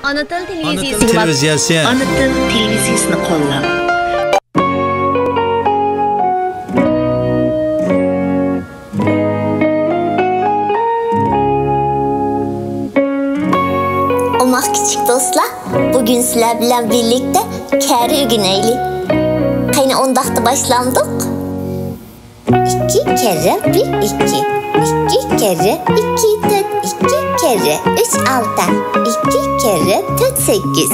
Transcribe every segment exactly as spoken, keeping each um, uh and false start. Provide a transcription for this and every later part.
ئانا تىل تېلېۋىزىيەسى. ئانا تىل تېلېۋىزىيەسىنى قوللاڭ. ئوماق كىچىك دوستلار، بۈگۈن سىلەر بىلەن بىرلىكتە كەررە ئۆگىنەيلى. قېنى، ئۇنداقتا باشلامدۇق؟ ئىككى كەررە بىر، ئىككى. ئىككى كەررە ئىككى، تۆت. ئىككى كەررە ئۈچ، ئالتە. ئىككى كەررە تۆت، سەككىز.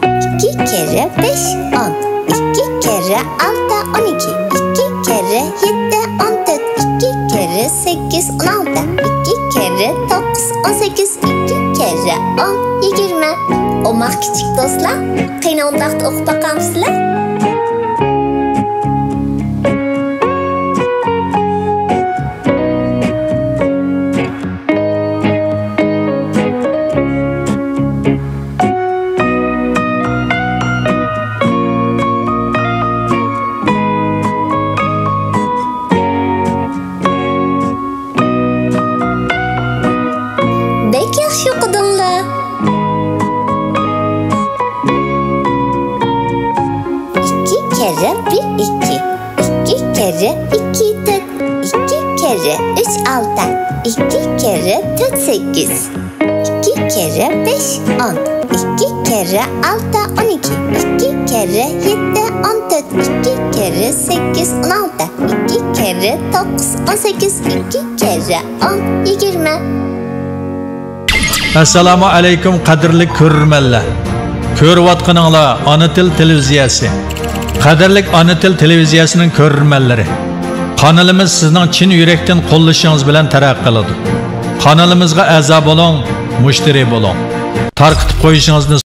ئىككى كەررە بەش، ئون. ئىككى كەررە ئالتە، ئون ئىككى. ئىككى كەررە يەتتە، ئون تۆت. ئىككى كەررە سەككىز، ئون ئالتە. ئىككى كەررە توققۇز، ئون سەككىز. ئىككى كەررە ئون، يىگىرمە. ئوماق كىچىك دوستلار، قېنى، ئۇنداقتا ئوقۇپ باقامسىلەر؟ بەك ياخشى ئوقۇدۇڭلار. ئىككى كەررە بىر، ئىككى. ئىككى كەررە ئىككى، تۆت. ئىككى كەررە ئۈچ، ئالتە. ئىككى كەررە تۆت، سەككىز. ئىككى كەررە بەش، ئون. ئىككى كەررە ئالتە، ئون ئىككى. ئىككى كەررە يەتتە، ئون تۆت. ئىككى كەررە سەككىز، ئون ئالتە. ئىككى كەررە توققۇز، ئون سەككىز. ئىككى كەررە ئون، يىگىرمە. ئەسسالامۇ ئەلەيكۇم، قەدىرلىك كۆرۈرمەنلەر! كۆرۈۋاتقىنىڭلار ئانا تىل تېلېۋىزىيەسى. قەدىرلىك ئانا تىل تېلېۋىزىيەسىنىڭ كۆرۈرمەنلىرى! قانىلىمىز سىزنىڭ چىن يۈرەكتىن قوللىشىڭىز بىلەن تەرەققىي قىلىدۇ. قانىلىمىزغا ئەزا بولۇڭ، مۇشتەرى بولۇڭ. تارقىتىپ قويۇشىڭىزنى